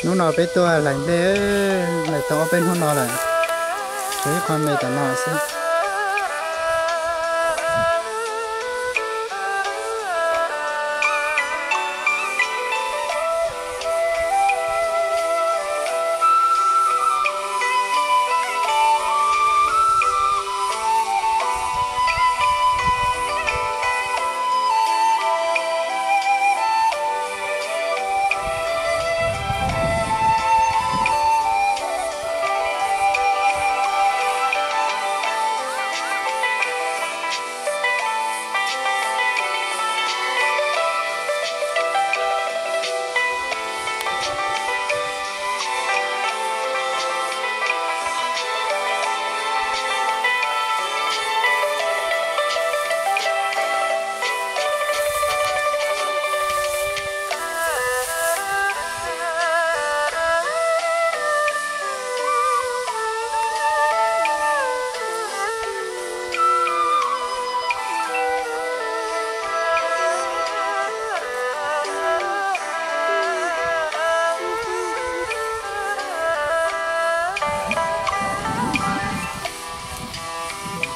Hnub no peb tuaj hlais nplej, hlais tau ob peb hnub no lawm, tshuav ib qho me tom no xwb.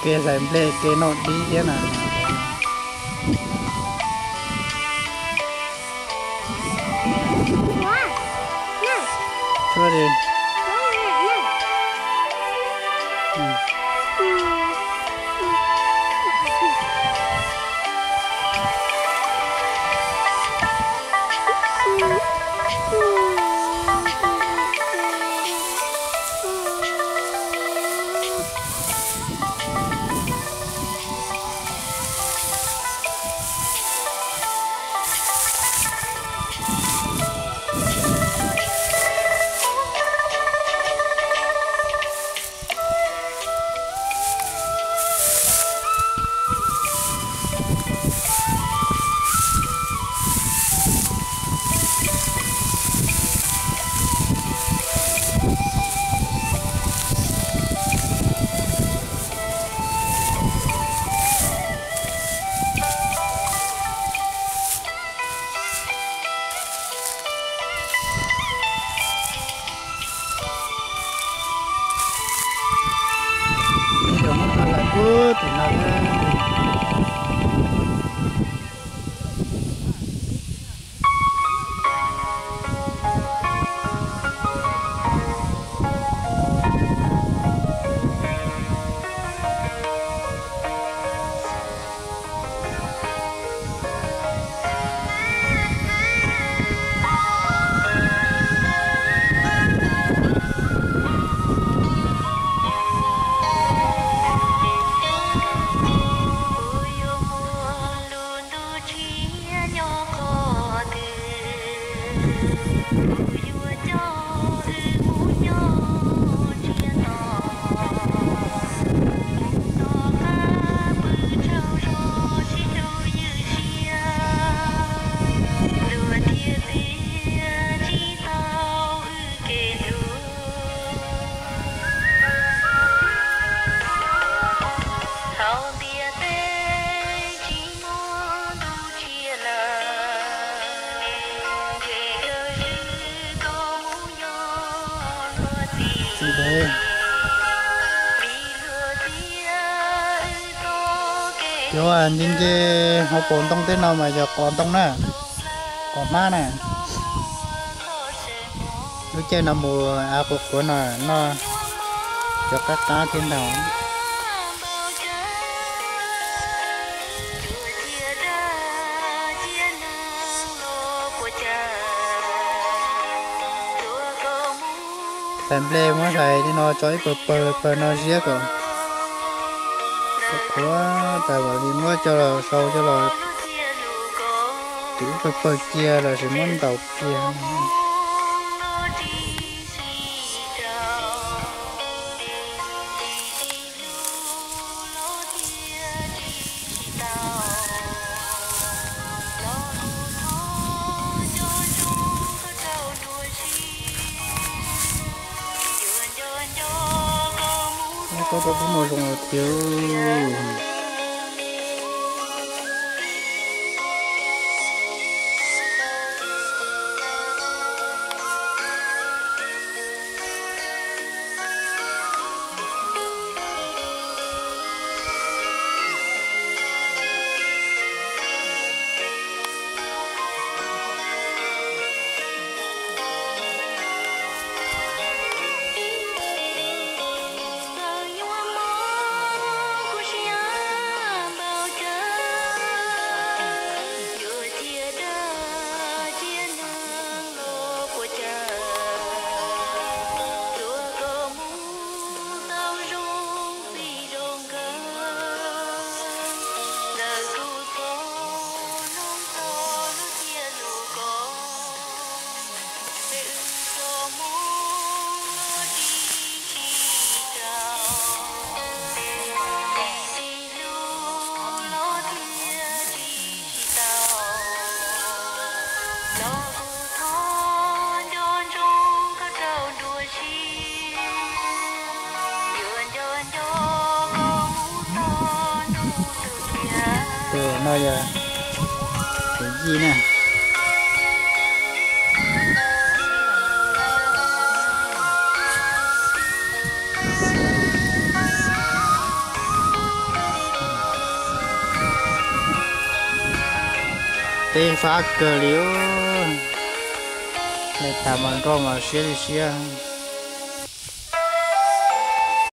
Kev hlais nplej kev noj dib thiab na. Tshuab li. Cov no hlais puag tim no thiab. Cov nce nce hauv paus ntoo tej no mas yog qos ntoo na, qos hmab na. Lub caij no mus av quav quav no noj cov qab qab thiab ntag. Hlais nplej muab hlais li no tso ib pawg pawg pawg no ziab kom qhuav tas mam li muab coj los sau coj los tus ib pawg pawg cia los sis muab ntaus cia. Koj rau koj mus zoo los thiab. No yog tus yij na. Teb fab kawg li. Mus tham mas nroj mas siab li siab.